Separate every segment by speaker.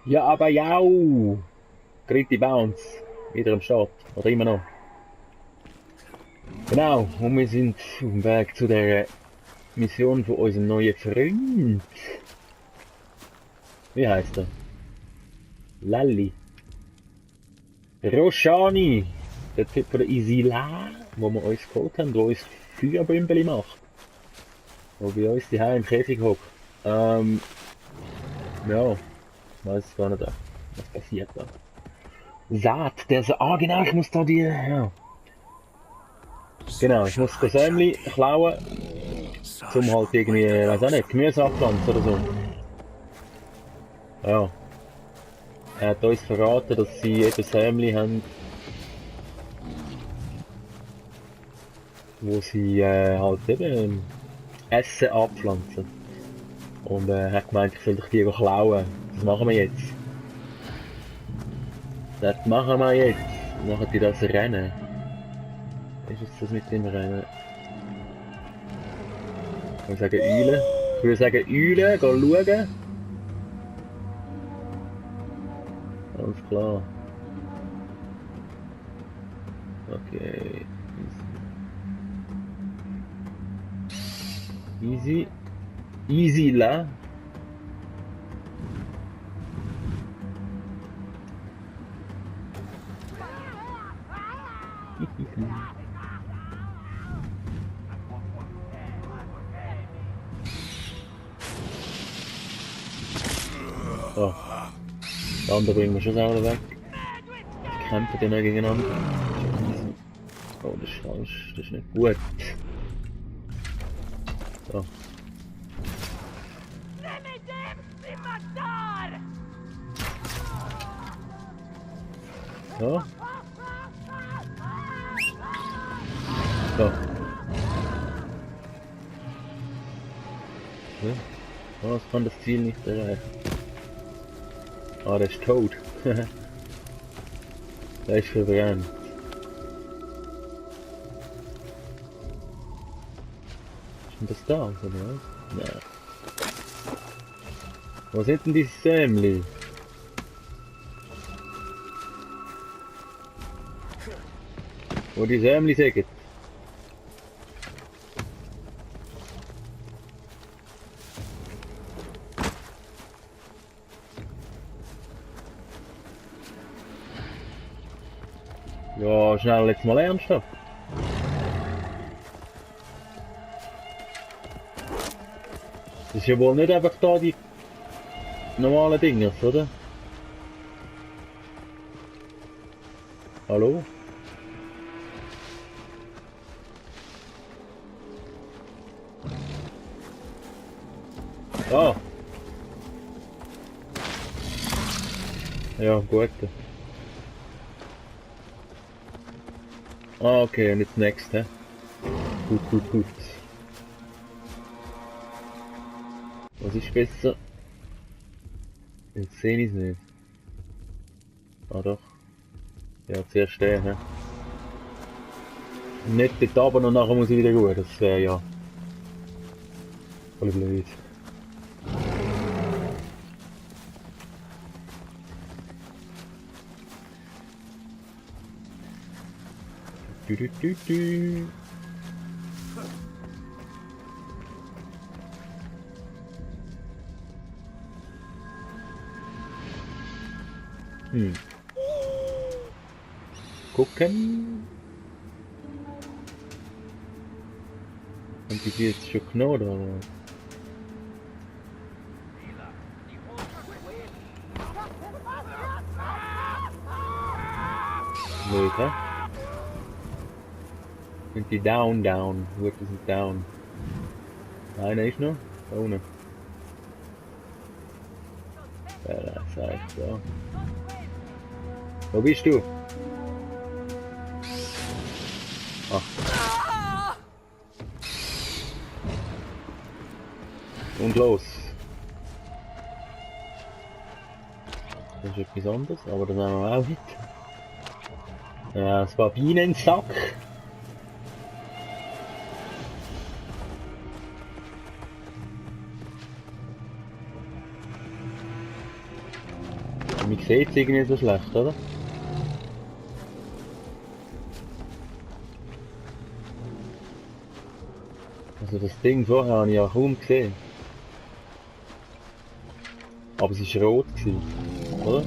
Speaker 1: Ja, aber jau! Dritte Bounce. Wieder am Start. Oder immer noch. Genau, und wir sind auf dem Weg zu der Mission von unserem neuen Freund. Wie heißt er? Lalli. Roshani. Der Typ von der Isila, wo wir uns geholt haben, der uns Feuerbümbeli macht. Wo bei uns die im Käfig hockt. Ja, weiß gar nicht, was passiert da. Saat, der so, genau, ich muss da die, ja. Genau, ich muss das Sämli klauen, zum halt irgendwie, weiß auch nicht, Gemüse abpflanzen oder so. Ja. Er hat uns verraten, dass sie eben Sämli haben, wo sie halt eben Essen abpflanzen. Und er hat gemeint, ich soll dich die klauen. Das machen wir jetzt. Das machen wir jetzt. Machen die das Rennen. Ist es das mit dem Rennen? Ich würde sagen Eulen. Ich würde sagen Eulen, gehen schauen. Alles klar. Okay. Easy. Easy la. So. Der andere bringen wir schon selber weg. Die kämpfen dann auch gegeneinander. Oh, das ist falsch. Das ist nicht gut. So. Ja. So. Ja. Oh, das kann das Ziel nicht erreichen. Ah, der ist tot. Der ist verbrannt. Ist denn das da, oder was? Nein. Wo sind denn die Sämli? Wo die Sämli sägen? Ja, schnell jetzt mal ernsthaft. Das ist ja wohl nicht einfach da die normalen Dinger, oder? Hallo? Ah! Ja, gut. Ah, okay, und jetzt next, hä? Gut, gut, gut. Was ist besser? Jetzt sehe ich es nicht. Ah doch. Ja, zuerst den, hä? Nicht dort runter und nachher muss ich wieder gut. Das wäre ja voll blöd. Du, du, du, du. Gucken. Und die jetzt schon genommen, oder? Blöd, hä? Sind die down? Gut, die sind down. Einer ist noch. Da unten. Ja, das heißt, ja. Wo bist du? Ach. Und los. Das ist etwas anderes, aber das haben wir auch nicht. Ja, das war Bienensack. Man sieht es irgendwie so schlecht, oder? Also das Ding vorher habe ich ja kaum gesehen. Aber es war rot, oder?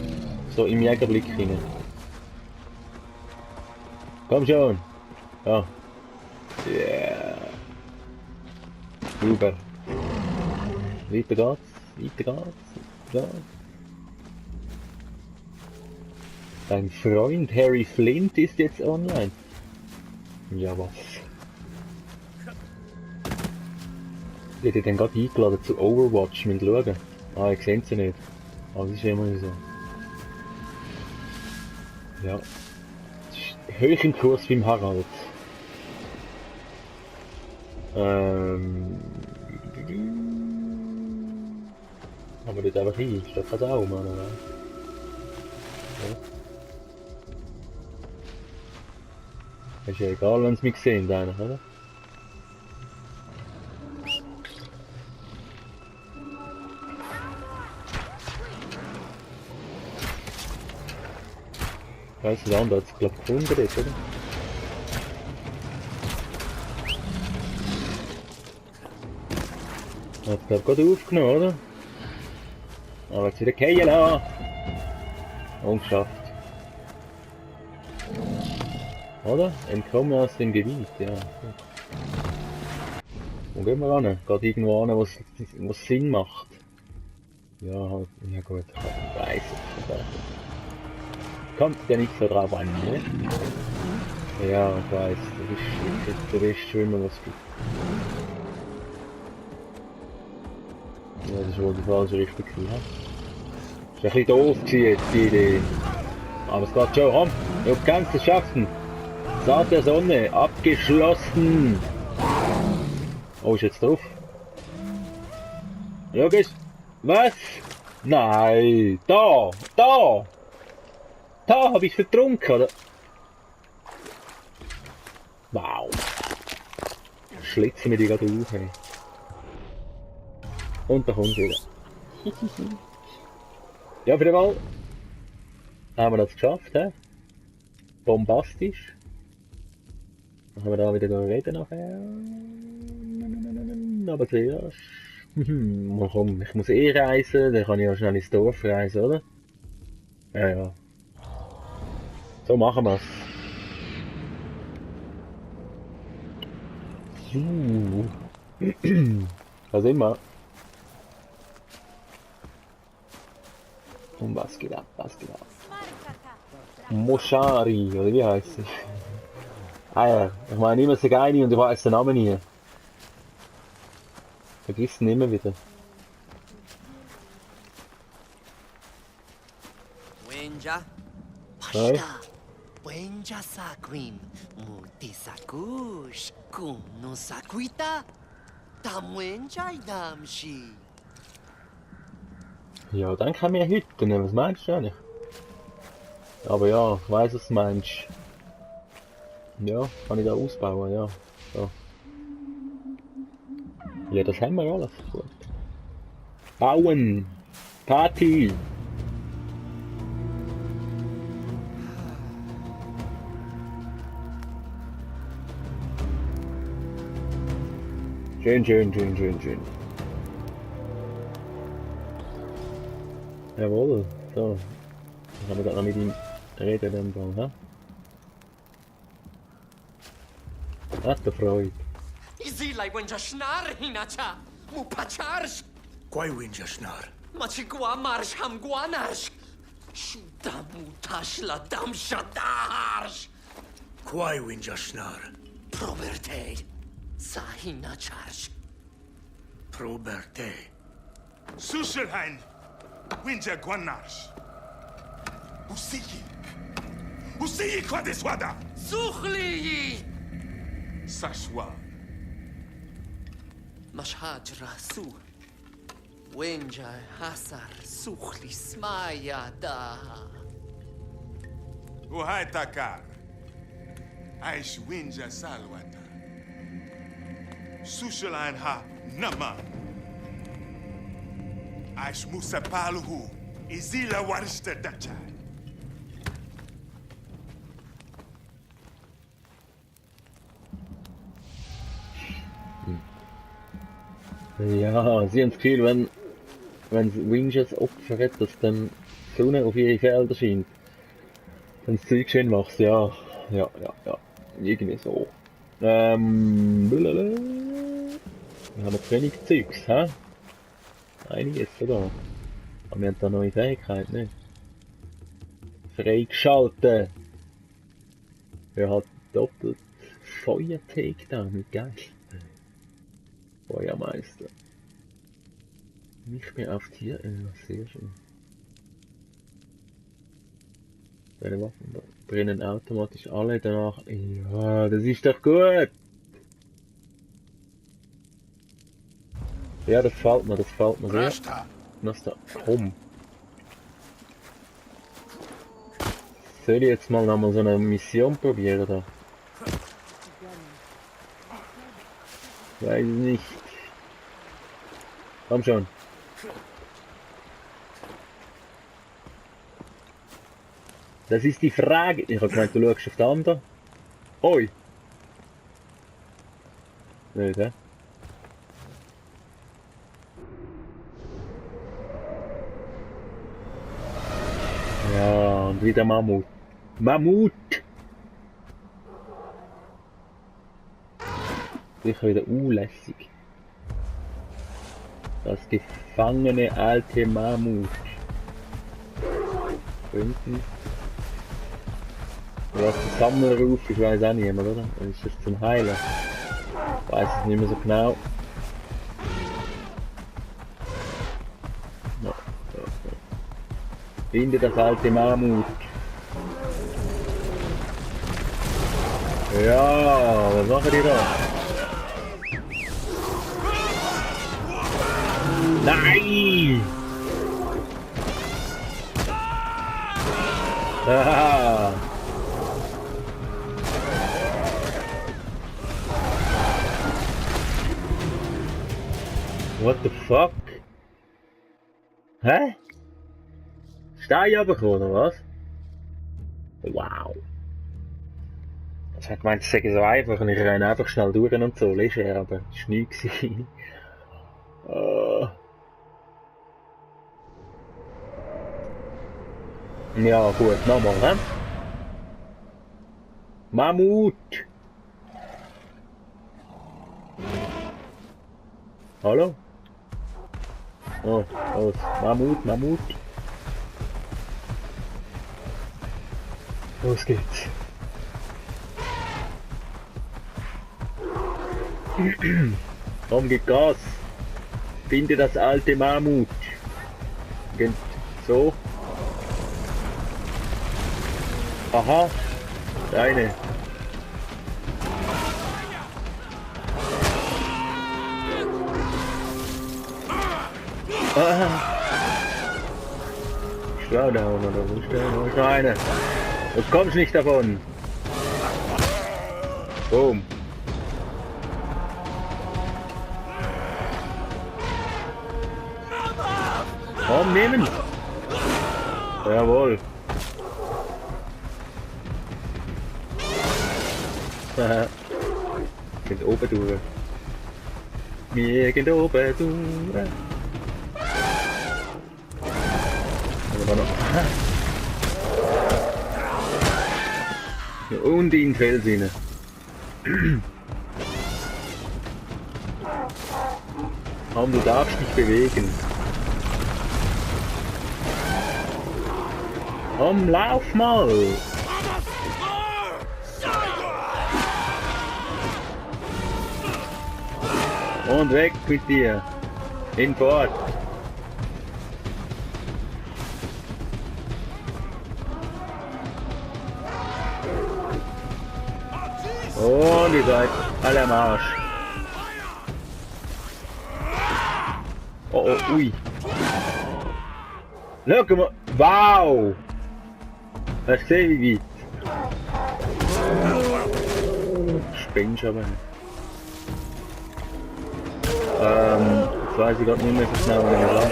Speaker 1: So im Jägerblick hinein. Komm schon! Ja. Yeah. Super. Weiter geht's, weiter geht's, weiter geht's. Dein Freund Harry Flint ist jetzt online. Ja was? Ich hätte den gerade eingeladen zu Overwatch, mit schauen. Ah, ich sehe sie nicht. Aber das ist immer so. Ja. Hoch im Kurs beim Harald. Haben wir dort einfach hin? Steht gerade auch, Mann, oder? Ja. Ist ja egal, wenn sie mich sehen, eigentlich, oder? Weißt du, der andere hat es, glaube ich, gefunden dort, oder? Er hat es, glaube ich, gerade aufgenommen, oder? Aber jetzt wieder fallen lassen. Und geschafft. Oder? Entkommen aus dem Gebiet, ja. Wo gehen wir ran? Geht irgendwo an, was Sinn macht. Ja, halt, ja gut, ich weiß es. Kommt ja nicht so drauf an, ne? Ja, ich weiß, das ist der beste Schwimmer, was es gibt. Ja, das ist wohl die falsche Richtung, ja. Das ist ein bisschen doof jetzt, die Idee. Aber es geht schon, komm, du kannst es schaffen. Saat der Sonne, abgeschlossen. Oh, ist jetzt drauf. Logisch. Was? Nein, da, habe ich vertrunken, oder? Wow. Schlitzen wir die gerade auf, hey. Und da kommt wieder. Ja, für den Fall haben wir das geschafft, he? Bombastisch. Dann können wir da wieder reden nachher. Aber zuerst... Mal komm, ich muss eh reisen, dann kann ich ja schnell ins Dorf reisen, oder? Ja, ja. So machen wir's. Da sind wir. Und was geht ab, was geht ab? Moshari, oder wie heißt es? Ah ja, ich meine immer Segani und ich weiß den Namen nie. Vergiss ihn immer wieder.
Speaker 2: Wenja,
Speaker 1: Hi.
Speaker 2: Pashta, Wenja Saquim, Multisakush, Kuno Sakuita, Tamwenja Damshi.
Speaker 1: Ja, dann kann wir Hütten, was meinst du eigentlich? Aber ja, ich weiss, was du meinst. Ja, kann ich da ausbauen, ja. So. Ja, das haben wir alles. Gut. Bauen! Party! Schön, schön, schön, schön, schön. Jawohl, so. Dann haben wir gerade noch mit ihm reden dann, hä? Hat der Freude.
Speaker 2: Izilai Wenja Schnar Hinacha, Mupacharsh,
Speaker 3: Quai winja schnar.
Speaker 2: Machigua Marsh Hamguanash, Shudamutash la Damshatarsh,
Speaker 3: Quai winja schnar.
Speaker 2: Proberte, Sahinacharsh.
Speaker 3: Proberte.
Speaker 4: Susselhain, Winja Guanars. Usigi Quadeswada,
Speaker 2: Suchli!
Speaker 4: Saswa,
Speaker 2: Mashhaj Rasu. Wenja Hasar Suchli Smaya da.
Speaker 4: Uhai Takar, Aish Winja Salwata, Susselhain Ha Nama, Aish Musa Paluhu, Izila warsta dacha.
Speaker 1: Ja, sie haben das Gefühl, wenn Winges opfern, dass dann die Sonne auf ihre Felder scheint. Wenn das Zeug schön macht, ja. Ja. Irgendwie so. Blablabla. Wir haben jetzt wenig Zeugs, hä? Einiges sogar. Aber wir haben da neue Fähigkeiten, nicht? Freigeschalten! Er hat doppelt Feuer-Takedown, geil. Feuermeister. Nicht mehr auf Tieröl, sehr schön. Deine Waffen brennen automatisch alle danach. Ja, das ist doch gut! Ja, das gefällt mir sehr.
Speaker 4: Rasta.
Speaker 1: Was da? Komm. Soll ich jetzt mal nochmal so eine Mission probieren da? Weiß nicht. Komm schon. Das ist die Frage. Ich hab gemeint, du schaust auf den anderen. Oi! Nicht, hä? Ja, und wieder Mammut. Mammut! Sicher wieder lässig. Das gefangene alte Mammut. Hinten. Was der Sammlerruf, ich weiß auch nicht mehr, oder? Oder ist das zum Heilen? Ich weiß es nicht mehr so genau. Ja. Finde das alte Mammut. Ja, was machen die da? Nein! Haha! What the fuck? Hä? Stein runtergekommen, oder was? Wow. Ich hab gemeint, ich sage so einfach und ich renne einfach schnell durch und so, leger, aber das war nichts. Ja gut, nochmal, ne? Mammut! Hallo? Oh, los. Mammut. Los geht's. Komm, gib Gas. Finde das alte Mammut. So. Aha. Deine. Showdown oder wo ist der? Wo ist noch eine? Du kommst nicht davon. Boom. Komm, nehmen. Jawohl. Geht oben durch. Wir gehen oben durch. Und in den Fels rein. Komm, du darfst dich bewegen. Komm, lauf mal! Und weg mit dir! Hinfort! Und ihr seid alle am Arsch. Oh, oh, ui. Schau mal. Wow! Das sehe ich weit. Spinnst aber nicht. Jetzt weiß ich gerade nicht mehr so schnell, wo ich lang.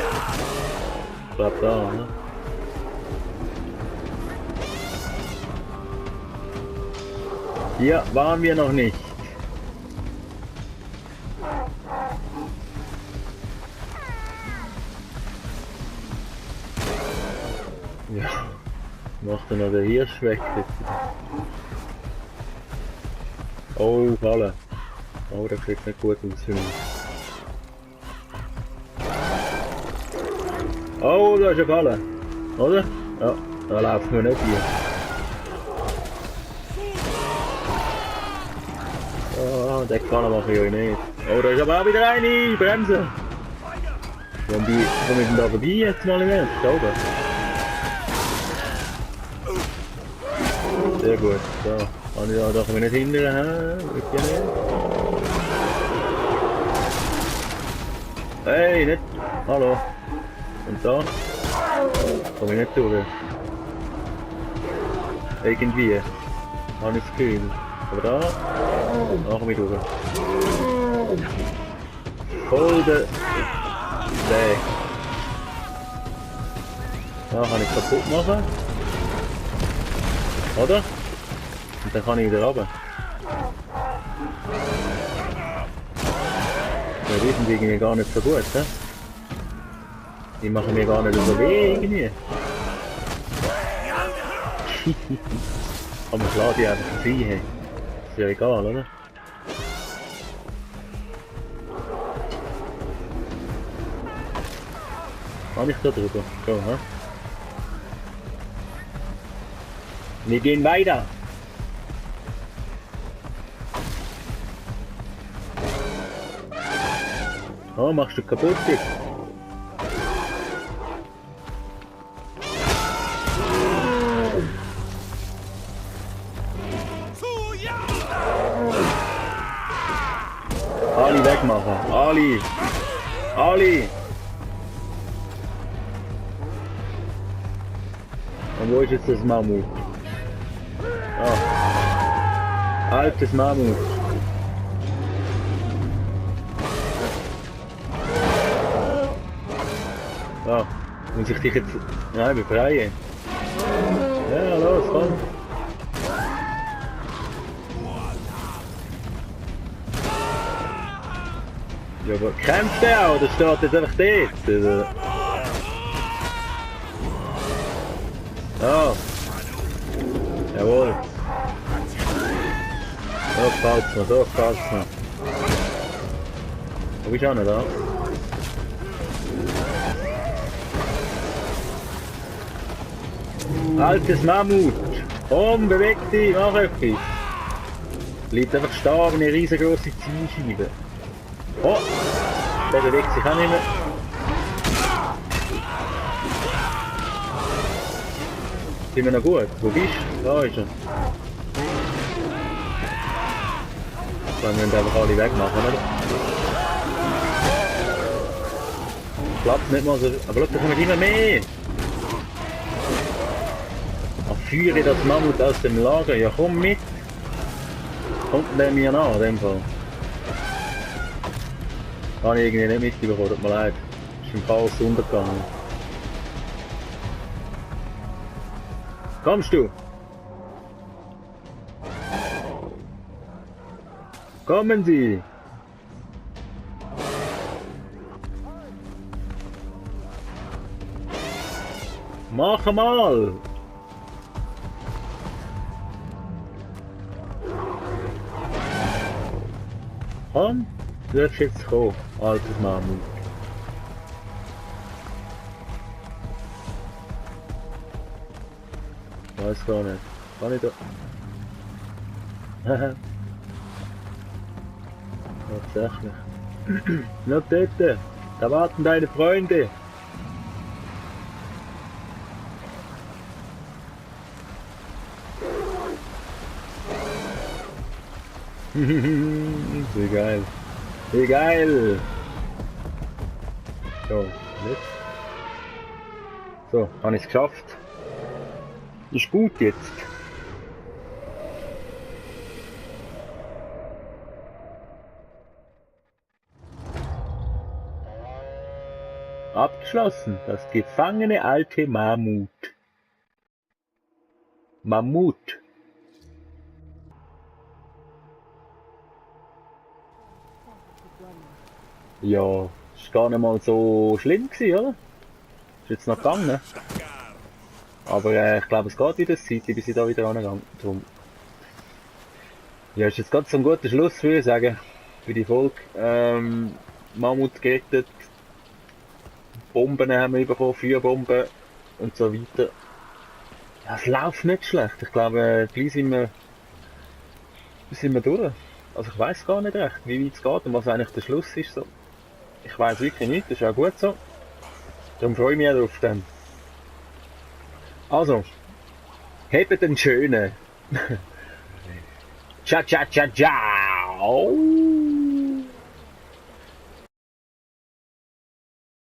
Speaker 1: Ich glaube da, ne? Hier waren wir noch nicht. Ja, macht er noch der Hirsch weg jetzt. Oh, Falle. Oh, das sieht nicht gut aus für mich. Oh, da ist eine Falle. Oder? Ja, da laufen wir nicht hier. Oh, den Falle mache ich euch nicht. Oh, da ist aber auch wieder eine. Bremse. Wo komme ich denn da vorbei jetzt mal im Ernst? Da oben. Sehr gut. So. Da können wir nicht hindern. Wirklich nicht. Hey, nicht. Hallo. Und da? Komme ich nicht durch. Irgendwie. Habe ich das Gefühl. Aber da? Da komme ich durch. Voll der Weg. Da kann ich kaputt machen. Oder? Und dann kann ich wieder runter. Ja, die sind irgendwie gar nicht so gut, ne? Die machen mir gar nicht so weh irgendwie. Aber ich lade die einfach frei, hey. Ist ja egal, oder? Kann ich da drüber? So, hä? Wir gehen weiter. Oh, machst du kaputt jetzt? Ali wegmachen. Ali! Ali! Und wo ist jetzt das Mammut? Ah. Altes Mammut. Ja, muss ich dich jetzt befreien? Ja, los, komm. Ja, aber kämpft der auch? Der steht jetzt einfach dort. Ja. Jawohl. So gefällt's mir, so gefällt's mir. Wo bist du auch nicht da? Altes Mammut! Komm, beweg dich, mach etwas! Bleibt einfach stehen wie eine riesengroße Zielscheibe. Oh! Der bewegt sich auch nicht mehr. Sind wir noch gut? Wo bist du? Da ist er. Dann müssen wir einfach alle wegmachen, oder? Klappt nicht mal so. Aber schau, da kommen immer mehr! Führe das Mammut aus dem Lager. Ja, komm mit! Kommt der mir nach, in dem Fall. Habe ich irgendwie nicht mitbekommen, tut mir leid. Ist im Chaos untergegangen. Kommst du? Kommen Sie! Mach mal! Komm, du darfst jetzt kommen, altes Mammut. Weiß gar nicht. Kann ich da... Haha. Tatsächlich. Na dort, da warten deine Freunde. Wie geil. Wie geil. So, jetzt. So, habe ich es geschafft. Ist gut jetzt. Abgeschlossen. Das gefangene alte Mammut. Mammut. Ja, ist gar nicht mal so schlimm gewesen, oder? Ist jetzt noch gegangen. Aber ich glaube, es geht wieder Zeit, bis ich da wieder angegangen. Drum. Ja, ist jetzt gerade so ein guter Schluss, würde ich sagen, für die Folge. Mammut gerettet, Bomben haben wir bekommen, Feuerbomben und so weiter. Ja, es läuft nicht schlecht. Ich glaube, gleich sind wir durch. Also ich weiß gar nicht recht, wie weit es geht und was eigentlich der Schluss ist. So. Ich weiß wirklich nicht, das ist auch gut so. Darum freue ich mich auch auf den. Also, hebt den schönen. Ciao, ciao, ciao, ciao.